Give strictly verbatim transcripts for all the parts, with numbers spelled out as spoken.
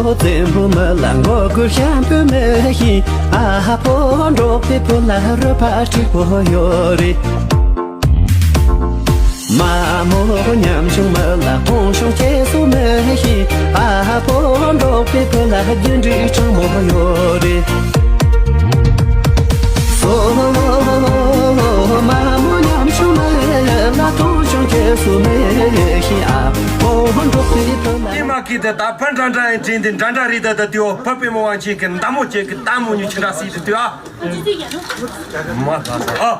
བཙན་པོ་མི་ལ་ངོ་རྒོལ་ཤམ་པོ་མི་ཤེས། ཨ་ཕོ་འབྲོག་པའི་བུ་ལ་རུ་པ་ཁྲི་པོ་ཡོད་རེད། མ་མོ་ཉམ་ཆུང་མི་ལ་ཕུང་ཤུང་སྐྱེ་སུ་མི་ཤེས། ཨ་ཕོ་འབྲོག་པའི་བུ་ལ་རྒྱུ་འབྲས་དྲང་མོ་ཡོད་རེད། སོ་མ་མོ་ཉམ་ཆུང་མི་ལ་ཕུང་ཤུང་སྐྱེ་སུ་མི་ཤེས། ཨ་ཕོ་འབྲོག་པའི་བུ་ལ། ཨེ་མ་ཀི་དེ་ད་ཕན་འདྲ་འདྲ་ཡིན་དྲིན་དེ་འདྲ་འདྲ་རེད། ད་ད་དུས་འོ་ཕ་པའི་མོ་དབང་ཆེན་གི་མདའ་མོ་བཅས་ཀྱི་མདའ་མོ་ཉུ་ཆི་འདྲ་སྲིད་དུ་དུས་ཨ། མ་ད་ད་ཨ།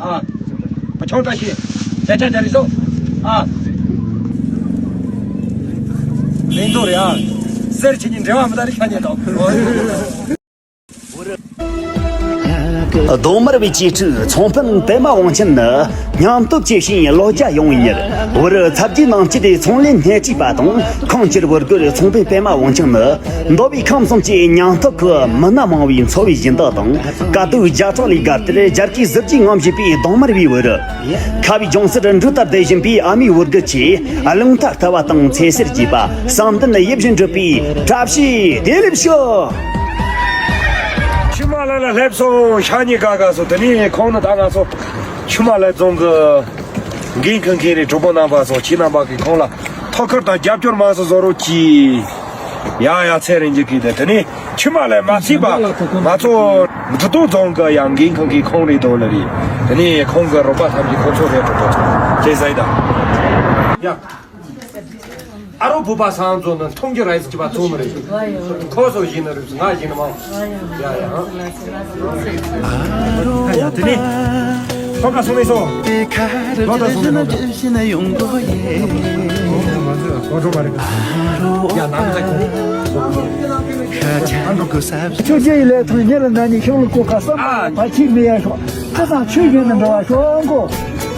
ཨ། བ་ཆུང་བཀྲ་ཤིས། ཟས་ཆ་འདྲ་རིགས་སོ། ཨ། ལེན་དོ་རེད་ཨ། ཟེར་ཁྱེད་ཉིད་འབྲེལ་བ་མི་ད་རིགས་ཁ་ཉན་དང་། གདོང་དམར་བའི་གཅེས་ཕྲུག་ཚོང་དཔོན་པད་མ་དབང་ཆེན་ནི་སྙིང་སྟོབས་ཆེ་ཞིང་ལོ་བརྒྱ་ཡོང་བའི་མྱུར། བོད་རིགས་ཚབ་ཀྱི་ནང་སྐྱིད་དེ་ཚོང་ལས་སྣེ་ཁྲིད་པ་དང་ཁོང་སྤྱིར་བོད་སྒོར་ཚོང་དཔོན་པད་མ་དབང་ཆེན་ནི་མདོ་དབུས་ཁམས་གསུམ་གྱི་སྙིང་སྟོབས་ཀྱི་མི་སྣ་མང་བའི་འཚོ་བའི་སྦྱིན་བདག་དང་དཀའ་སྡུག་བརྒྱ་ཕྲག་ལས་བརྒལ་ཏེ་རྒྱལ་ཁའི་གཟི་བརྗིད་ངོམ་བཞིན་པའི་གདོང་དམར་བའི་བོད་རིགས། ཁ་བའི་ལྗོངས་སུ་འབྲུག་ལྟར་བསྡད་བཞིན་པའི་ཨ་མའི་བུ་རྒྱུད་ཀྱི་རླུང་རྟ་ལྟ་བ་དང་ཚེ་སེར་བགྱིས་པ་བསམ་གཏན་ཡིད་བཞིན་འགྲུབ་པའི་བཀྲ་ཤིས་བདེ་ལེགས་ཞུ། ཆུ་དམར་ལ་ལ་སླེབས་སོང་། ཤ་ཉེ་ག་ག་སོང་། དེ་ནས་ཁོང་ནི་ད་ང་ཚོ་ཆུ་དམར་ལ་རྫོང་གི་འགན་འཁུར་མཁན་རེད། གྲོགས་པོ་རྣམ་པ་སོང་། ཁྱེད་རྣམ་པ་གིས་ཁོང་ལ་ཐུགས་ཁུར་དང་རྒྱབ་སྐྱོར་མང་སོ་བཟོ་རོགས་གྱིས། ཡ་ཡ་ཚེ་རིང་གི་གི་དེ་དེ་ནས་ཆུ་དམར་ལ་མ་ཚིག་པ་ང་ཚོ་འབྲི་སྟོང་རྫོང་གི་ཡང་འགན་འཁུར་མཁན་ཁོང་རེད་དོ་ལ་རེད། དེ་ནས་ཁོང་གི་རོགས་པ་ཐམས་ཅད་ཁོ་ཚོ་རེད་འགྲོ་འགྲོ་ཅེས་ཟེར་ད། ཡ། ཨ་རོ་བུ་པ་སང་ཚོ་ནི་མཐོང་རྒྱུ་རེད་ཟེར་གྱི་པ་ཚོ་མི་རེད། ཁོ་ཚོ་ཡིན་ན་རེད་ང་ཡིན་ན་མང་། ཡ་ཡ། ཡ་དེ་ནས་ཁོ་ག་སོང་མེད་སོང་། ལོ་ད་སོང་མེད་སོང་། ཁྱོད་རྒྱ་ཡི་ལས་ཐོན་ཉེ་ལ་ན་ནི་ཤོག་ལུ་ཀོ་ཁ་སང་ད་ཁྱི་མི་ཡ་ཤོག་ཁ་སང་ཆུ་ཡོད་ན་འགྲོ་བ་ཤོག་ཀོ།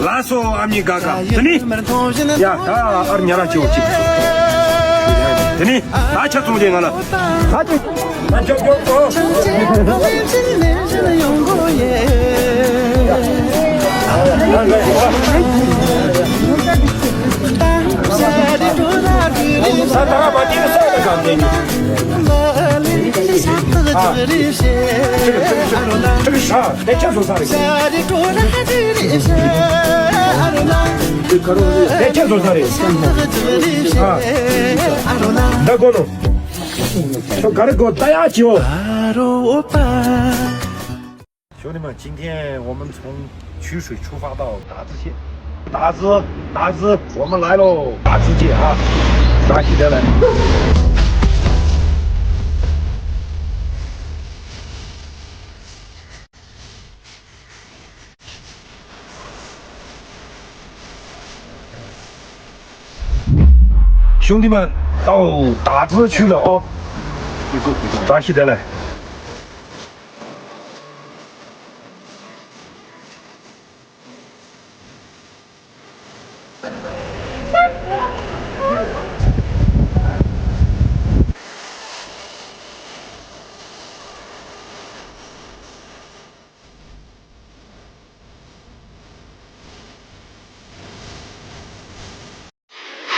ལ་སོ་ཨ་མྱེས་ག་ག་དེ་ནི། ཡ་ད་ཨར་ཉ་ར་ཅོ་ཅིག་དེ་ནི་ད་ཆ་ཚོང་ཅན་ང་ལ། ད་ཅི། ད་ཅོ་ཅོ་ཅོ། ད་ད་མ་ཅི་སོ་ད་ག་དེ་ནི། ཨ། ཨ། དེ་ཁྱེད་བཟོ་ས་རེད། དེ་ཁྱེད་བཟོ་ས་རེད། ཨ། འདི་གོ་ནོ། ཁྱོད་ག་རེ་གོ་ད་ཡག་བྱིའོ། 兄弟们，今天我们从曲水出发到达字县，达字，达字，我们来喽，达字界啊，扎西德来。 兄弟们，到达字去了哦，扎西德来。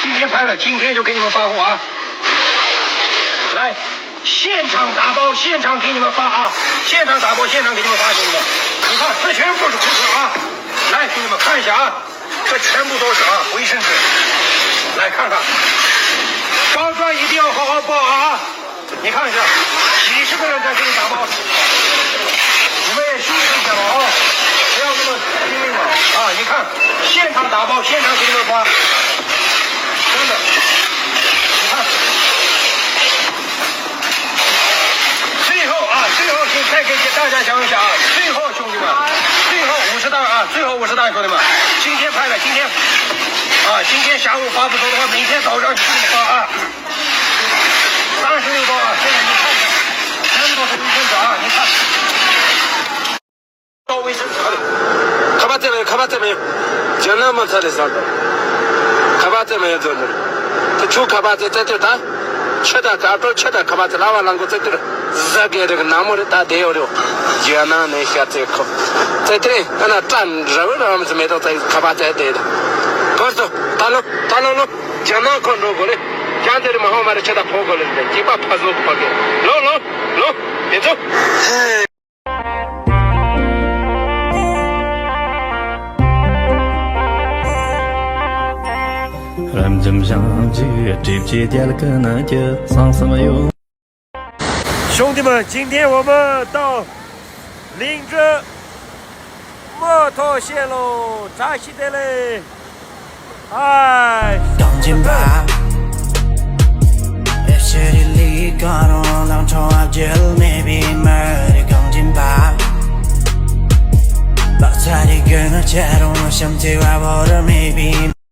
今天拍了，今天就给你们发货啊！来，现场打包，现场给你们发啊！现场打包，现场给你们发，兄弟们，你看，这全部是库存啊！来，兄弟们看一下啊！全部都是啊，卫生纸。来看看，包装一定要好好包啊！你看一下，几十个人在这里打包，你们也休息一下吧啊，不要那么拼命了啊！你看，现场打包，现场给你们发，真的，你看。最后啊，最后先再给大家讲一下啊，最后兄弟们，最后五十袋啊，最后五十袋，兄弟们，今天拍的，今天啊，今天下午发不出的话，明天早上就给你发啊。三十六包啊，现在你看一下，全部都是卫生纸啊，你看。到卫生纸了。ཁ་པར་རྩེ་མེད། ཁ་པར་རྩེ་མེད། ཇ་ན་མ་ཚ་རེད་ཟེར་ད། ཁ་པར་རྩེ་མེད་ཟེར་འདུག་དེ་ཁྱོད་ཁ་པར་རྩེ་རྩེ་དུས་ད། ཆུ་དང་ཁ་སྤྲོ་ཆུ་དང་ཁ་པར་རྩེ་ལ་བ་ལང་གོ་རྩེ་དུས་ཟ་གེ་རེག་ནག་མོ་རེད་ད་དེ་ཡོད་རེད། ཇ་ན་ནས་ཤ་རྩེ་ཁོ། རྩེ་དེ་ཨ་ན་སྐྲ་ར་བུ་ར་བམ་ཚོ་མེ་ཏོག་རྩེ་ཁ་པར་རྩེ་དེ་ད། བར་དུ་ད་ལོ་ད་ལོ་ལོ། ཇ་ན་ཁོ་འགྲོ་དགོས་རེད། ཇ་དེ་རེ་མ་ཧོ་མ་རེ་ཆུ་དང་ཕོ་དགོས་རེད། སྐྱིད་པ་ཕ་ཟོ་ཕ་གེ། ལོ་ལོ་ལོ། དེ་ཚོ། རབ་འབྱམས་ཞིང་གི་གྲིབ་ཀྱི་རྒྱལ་ཁ་ན་གྱི་སང་སང་ཡོད། 兄弟们，今天我们到灵芝木头线路，扎西德勒。哎。 རྐང་འཇིམ་པ། ཨེ་ཤེ་རི་ལི་ཀ་རོ་ལང་ཁྲོ་ཨ་ཇེལ་མེ་བི་མ་རི་རྐང་འཇིམ་པ། བག་ཚ་རི་གོན་ཆ་རོ་ཤམ་ཚེ་བ་བོ་ར་མེ་བི།